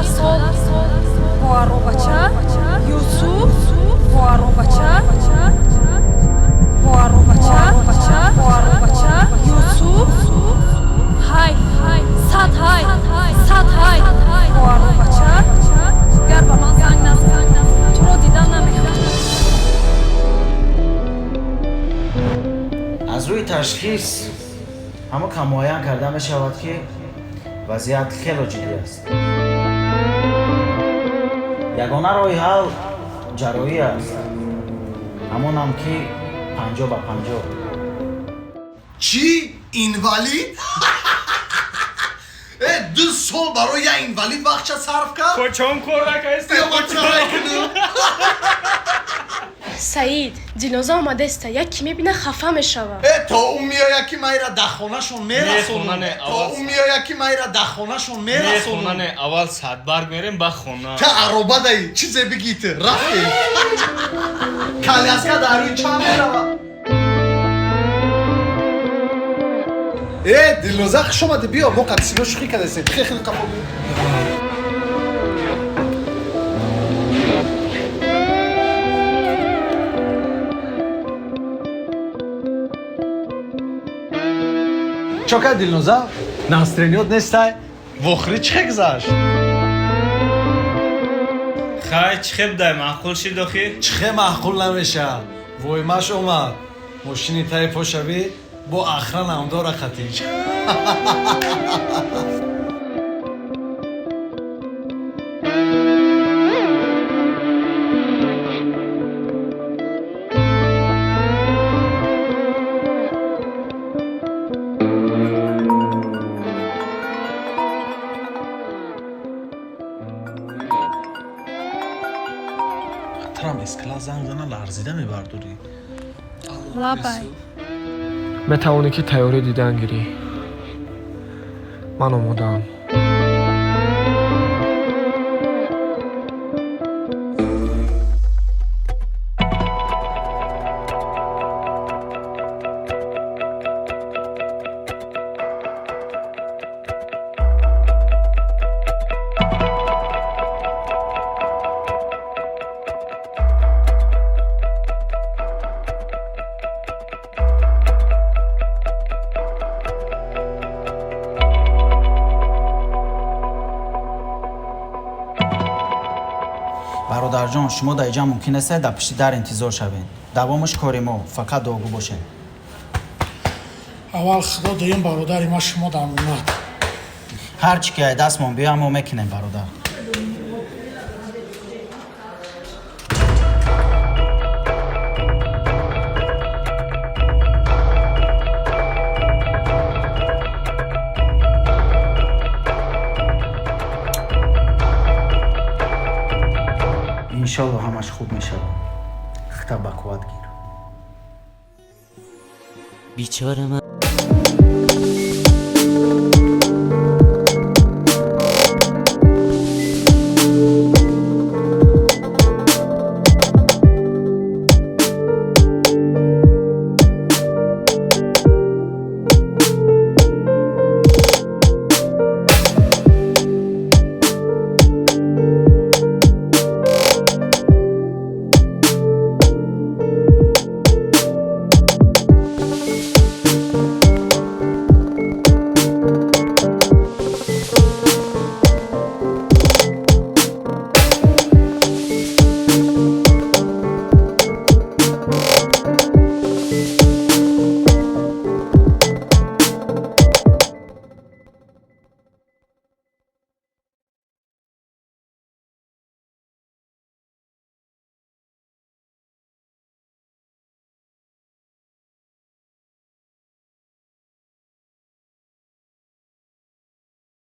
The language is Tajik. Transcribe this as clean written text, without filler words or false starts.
Қадар сол бо аробача Юсуф, бо аробача, бо аробача, бо аробача Юсуф. Ҳай, сад ҳай, сад ҳай, бо аробача. Гар ба ман занг назан, туро дидан намехоҳам. Аз рӯи ташхис ҳамо кам муайян карда мешавад, ки вазъият хело ҷиддӣ аст. Ягона роҳи ҳал ҷарроҳӣ аст, ҳамонам ки 50 ба 50. Чӣ, инвалид? Э, 2 сол барои як инвалид вақтша сарф кард. Кочом кор накаста. Ё ма чарай кунам? Саид, Дилноза омадаеста, як ки мебина, хафа мешава. Э, то ӯ меояд, ки майра дар хонашон мерасонам. Не, То ӯ меояд, ки майра дар хонашон Не, мерасонам. хона не, аввал садбарг мерем, ба хона. Та ароба даи чизе бигӣ, ту рафтем. Коляска дар рӯи чанд мерава? Э, Дилноза, хуш омадӣ, биё. Мо қад сино шӯхӣ кардастем. Хе, хеле қафо биё. Чо кард, Дилноза? Настроение т нестай? Вохӯрӣ чӣ хе гузашт? Хай, чӣ хеб дай, маъқул шид охи? Чӣ хе маъқул намешавад? Воймаш омад, мошини таи пошавӣ, бо охрана ам дора хатич. Трам эскала занг зана, ларзида мебардорӣ. Лабай. Метавонӣ, ки тайёрӣ дидан гирӣ, ман омодаам. Бародарҷон, шумо дар иҷа мумкин аст дар пишти дар интизор шавед. Давомаш кори мо, фақат дуогӯ бошед. Аввал Худо, дуюм бародари ма шумо дар амонат. Ҳар чӣ ки ай дастмон биёя, мо мекунем, бародар. Иншолло, ҳамаш хуб мешавад. Хита ба қувват гир. Бичора.